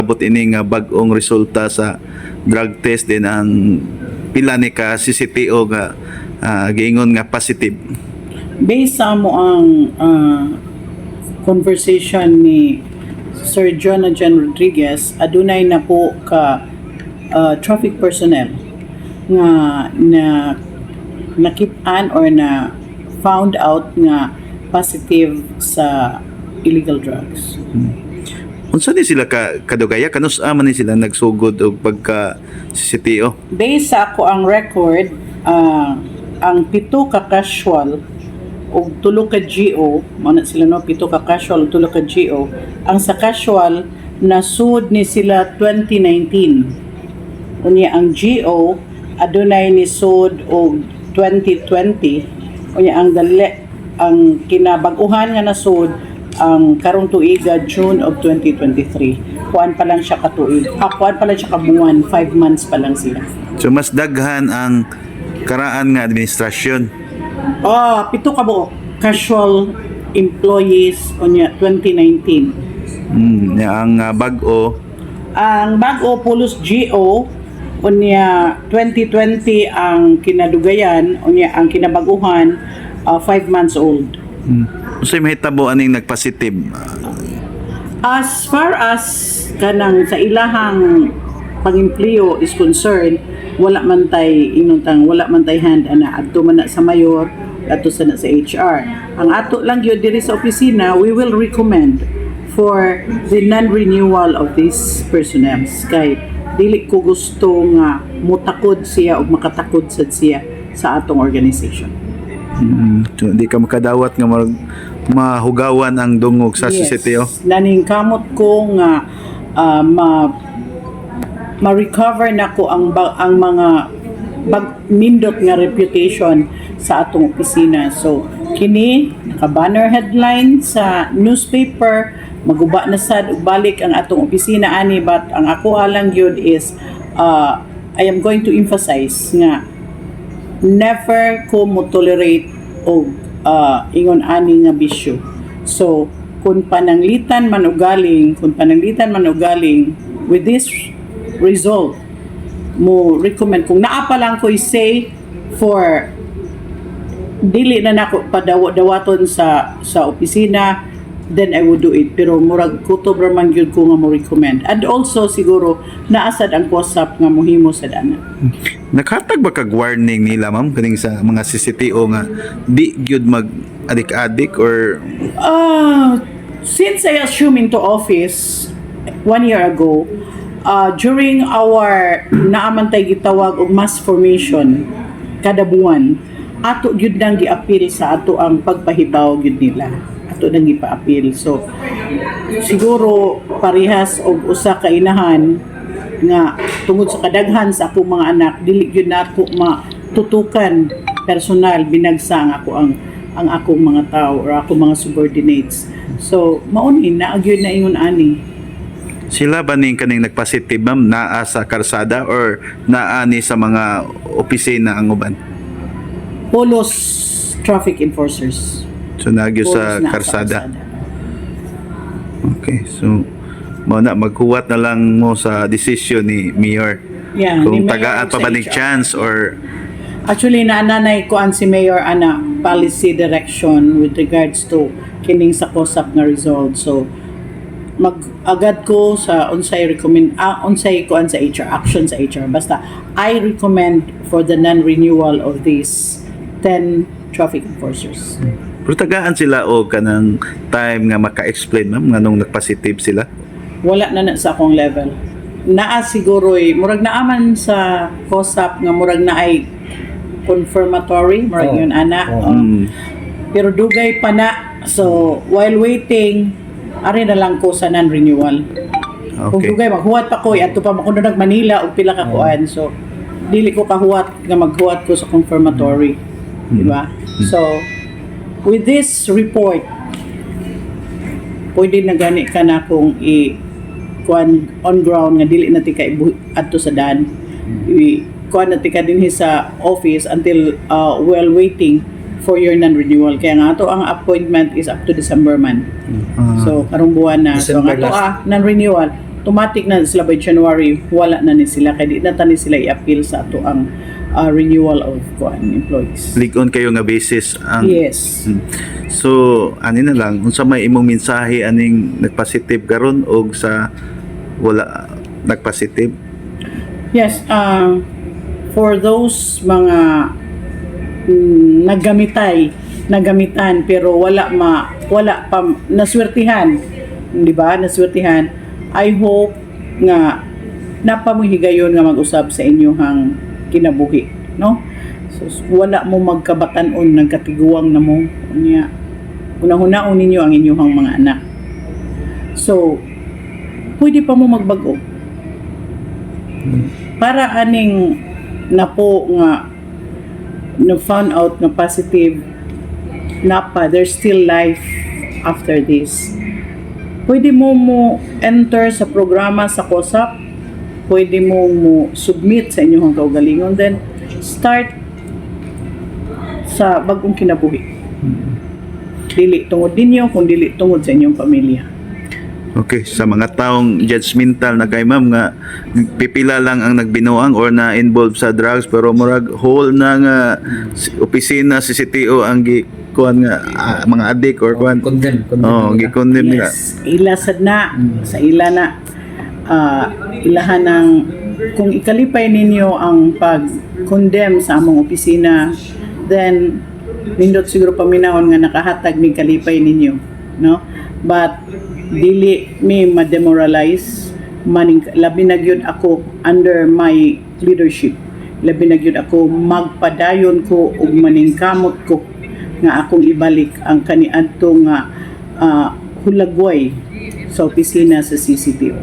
Abot ini nga bag-ong resulta sa drug test din, ang pila ni ka CCTO nga giingon nga positive? Based sa amo ang conversation ni Sir Jonathan Rodriguez, adunay na po ka traffic personnel nga na nakit-an or na found out nga positive sa illegal drugs. Unsa ni sila ka kadugaya, kanus man ni sila nagsugod og pagka CCTO? Based sa ako ang record, ang pito ka casual ug tulo ka GO, mao na sila, no, pito ka casual ug tulo ka GO. Ang sa casual, nasud ni sila 2019. Unya ang GO adunay ni sud og 2020. Unya ang dali ang kinabag-uhan nga nasud ang karong tuiga, June of 2023. Kuan pa lang siya ka tuig. Ah, kuan pa lang siya ka buwan, 5 months pa lang sila. So mas daghan ang karaan nga administrasyon. Oh, pito ka buok casual employees, unya 2019. Nya ang bag-o? Ang bag-o pulos GO, unya 2020 ang kinadugayan, unya ang kinabaguhan 5 months old. Unsay mahitabo aning nagpositive? As far as kanang sa ilahang pangimpleo is concerned, wala man tay inuntang, wala man tay hand ana. Adto man na sa mayor, adto sa na sa HR. Ang ato lang gyud diri sa opisina, we will recommend for the non-renewal of these personnel kay dili ko gusto nga mutakod siya o makatakod sad siya sa atong organization. So, di ka makadawat nga mahugawan ang dungog sa CCTO? Naning kamot ko nga ma ma-recover na ko ang mga bag, nindot nga reputation sa atong opisina. So kini naka-banner headline sa newspaper, maguba na sad ug balik ang atong opisina ani, but ang ako lang gyud is I am going to emphasize nga never ko mo tolerate og ingon ani nga bisyo. So, kung pananglitan man ugaling with this result, mo recommend, kung naa pa lang ko'y say for dili na nako padawa-dawaton sa opisina, then I would do it, pero murag kutob ra man gyud ko nga mo recommend. And also siguro naa sad ang COSAP nga mohimo sad ana. Nakatag ba kag warning nila, ma'am, kaning sa mga CCTO nga di gyud mag adik-adik or? Since I assumed into office one year ago, during our naamantay gitawag og mass formation kada buwan, ato gyud nang giapil sa ato ang pagpahibaw gyud nila. Ato nang gipaapil. So, siguro parehas og usa ka inahan nga tungod sa kadaghan sa akong mga anak, dili gyud nako matutukan personal binagsa ang akong mga tao or akong mga subordinates. So mao ni na gyud na ingon ani. Sila ba ning kaning nagpositive, ma'am, naa sa karsada or naa ni sa mga opisina ang uban? Pulos traffic enforcers. So nagyo sa Pulos naa. Karsada. Okay, so mao na maghuwat na lang mo sa decision ni Mayor. Yeah, kung ni Mayor tagaan ug pa sa ba ni HR. chance or? Actually, naananay ko si Mayor ana policy direction with regards to kining sa COSAP nga result. So mag-agad ko sa unsay recommend, unsay kuan sa HR, action sa HR. Basta I recommend for the non-renewal of these 10 traffic enforcers. Pero tagaan sila o kanang time nga maka-explain, ma'am, nganong nagpositive sila? Wala na na sa akong level. Naa siguro eh, murag naaman sa COSAP nga murag na ay confirmatory, murag Oo. yun ana. Oo. Oo. Pero dugay pa na. So, while waiting, ari na lang ko sa non-renewal. Kung dugay maghuwat pa ko, adto pa makuno nag Manila og pila ka kuan. So, dili ko kahuwat nga maghuwat ko sa confirmatory. Di ba? So, with this report, pwede na gani ka na kung i kuan on ground nga dili na tika adto sa dan. I kuan na tika dinhi sa office until while waiting for your non-renewal. Kaya nga ato ang appointment is up to December man. So karong buwan na. So December ang ato last. non-renewal. Automatic na sila by January, wala na ni sila kay di na ta ni sila i-appeal sa ato ang renewal of kuan employees. Lig-on kayo nga basis ang Yes. So, ani na lang, unsa may imong mensahe aning nagpositive karon og sa wala nagpositive? Yes, for those mga naggamitay, nagamitan pero wala pa naswertihan, di ba? Naswertihan. I hope nga napamoy higayon nga mag-usab sa inyong kinabuhi, no? So wala mo magkabatan-on ng katiguang na mo niya. Una-hunaon ninyo ang inyong mga anak. So, pwede pa mo magbag-o para aning napo nga na found out nga positive napa, there's still life after this. Pwede mo mo enter sa programa sa COSAP, pwede mo mo submit sa inyong kaugalingon, then start sa bagong kinabuhi, dili tungod ninyo kung dili tungod sa inyong pamilya. Okay, sa mga taong judgmental na kay ma'am nga pipila lang ang nagbinuang or na involved sa drugs, pero murag whole na nga opisina CCTO ang gi kuan nga mga addict or kuan. Condemn. Condemn Oh, nila. gi-condemn nila. Yes, ila sad na sa ila na ilahan ng kung ikalipay ninyo ang pag-condemn sa among opisina, then nindot siguro paminawon nga nakahatag mig kalipay ninyo, no? But dili mi ma-demoralize maning labi na gyud ako under my leadership. Labi na gyud ako magpadayon ko ug maningkamot ko nga akong ibalik ang kaniadto nga hulagway sa opisina sa CCTO.